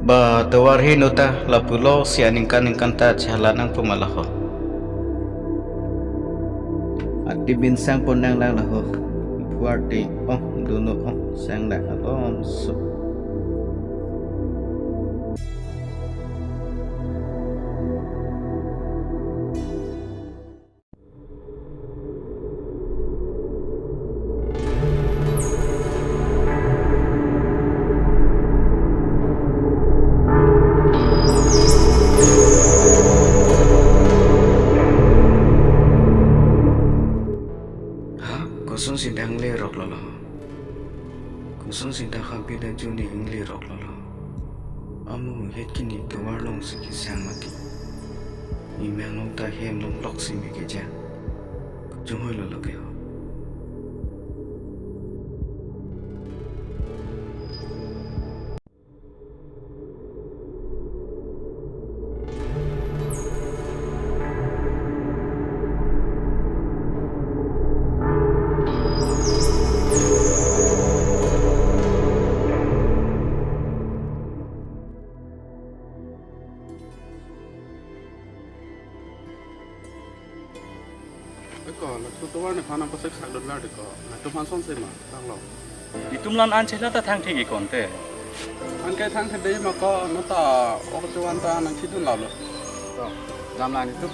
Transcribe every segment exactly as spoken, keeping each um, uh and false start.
Ba tovar he nota lapulo si aningkan ningkan ta chehalanang pu ma laho. Ati bin sang pon nang lang laho. Puar ti ong dono ong sang nang alom so. Ha, kosonsi dangle rok lolo. Kosonsi dak habit ajo ne ingle rok lolo. Amu het kini tovar along si kesang mati. Imang along ta hem along lok si me keja. Kachunghoi lolo ke ho. Eko, laso tovar nephan nangpasek sak dun lar deko. Nangtum aphan sonse ma, tanglo. Itum la-an an chela ta thang thek-ik konte. Anke thang thek dei ma ko, nota ok chovan ta nangchidun lalo. To, damlang itum.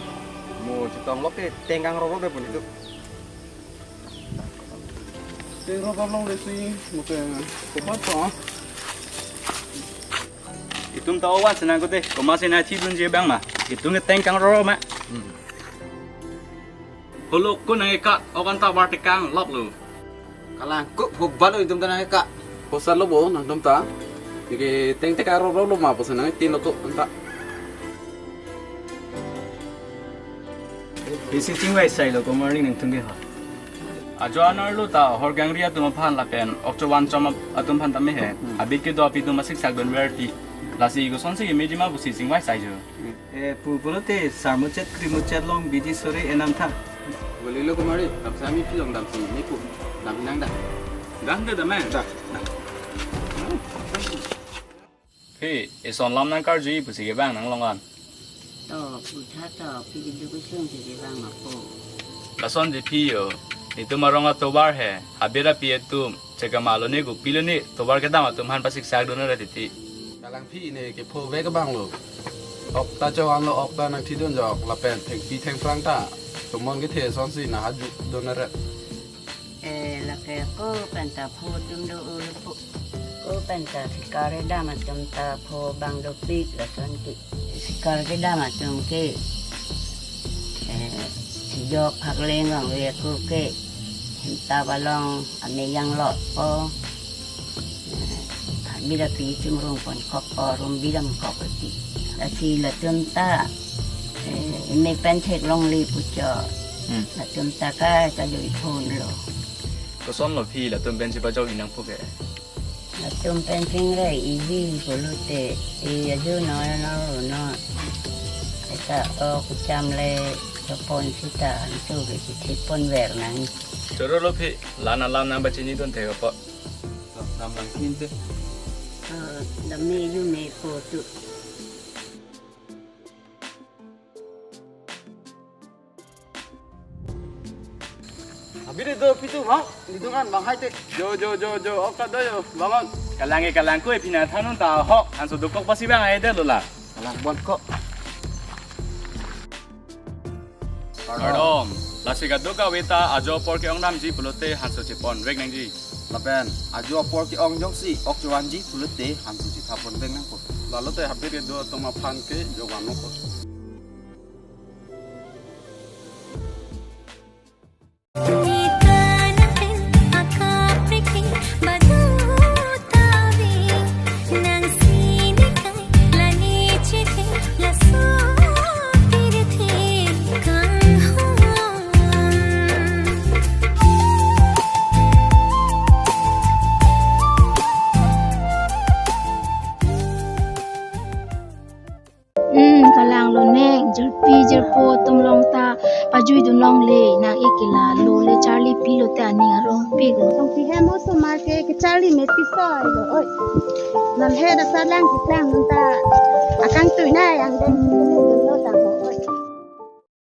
Mo chetong lok te tengkang roro de pun itum. Teng roro long le si, mo ke, komat to. Itum ta ovan senang kote, komat si nangchidunji abang ma. Itum ke tengkang roro ma. Hmm. Holo ko nang-eka, okan ta bar tekang lok lo. Kalang ko hobalo itum ta nang-eka. Hosa lo bo nangtum ta. Neke teng teka roro lo ma pusi nangtin lo ko anta. Bisi chingvai sai lo ko morning nangtum ke ho. Ajo anerlo ta hor gangri atum aphan lapen ok chovan chom atum aphan tame he. Hmm. Abit kedo api atum asik sak dun verti. Lasi kosonsi kemeji ma pusi chingvai sai jo. Hmm. Eh, pu pulote sarmuchet krimuchet along bidi sore enam tha. Bolilo kumari, dam sami pilong dam si, nipu, dam hinang dah. Dam dah, dam, eh? Dah. Phi, ison lam nangkarju pusi kevang nanglong an. To, putha to, phi kedo kosonsi kevang ma ko. Lasonsi phi jo, itum arong atovar he, habit api atum, chekama lo ne, kopi lo ne, tovar kedam atum aphan pasik sak dun ra titi. Kalang phi ne kepho vek abang lo. Ok ta chovan lo, ok ta nangchidun jok, lapen thengpi thengphrang ta. Tomon kethe sonsi nang haju dun ra. Eh, lake ko pen ta pho atum do ul po. Ko pen ta sikar kedam atum ta pho abang dopik lason ke. Sikar kedam atum ke, eh, sijok phak leng vangve ako ke, hemtap along ameyang lo po, eh, habit api chimrung pon kok po, rum bidam kok ati. Lasi latum ta, eh, emek pen theklongle pucho. Hmm. Latum ta kai kajui phonlo. Kosonlo phi latum pen chipajok inang pu ke? Latum pen chingrai iji pulote, e aju no no no. Eta ok cham le chopon sita antu ke chithi pon ver nang. Choro lo phi, la-an alam nangpachini dun thek po. Dam lang kinte. Eh, dam me ju me po tu. Abidi do pitu ha, nidung an bang hai te. Jo, jo, jo, jo, ok ta do jo, bangon. Kalang e kalang ko e pina thanun ta ho, hanso dokok pasi bang hai de lo la. Kalang bon ko. Kardom. Lasi kadokave ta ajo apor ke-ong damji pulote hanso chepon vek nangji. Lapen ajo apor ke-ong jongsi ok chovanji pulote hanso chethap pon vek nangpo. Lalote habit kedo atum aphan ke jovan nangpo. Hmm, kalang lun Hem osomar ke kecharli me piso lo oi. Non he dasar lang keklang nonta akangtui na yang de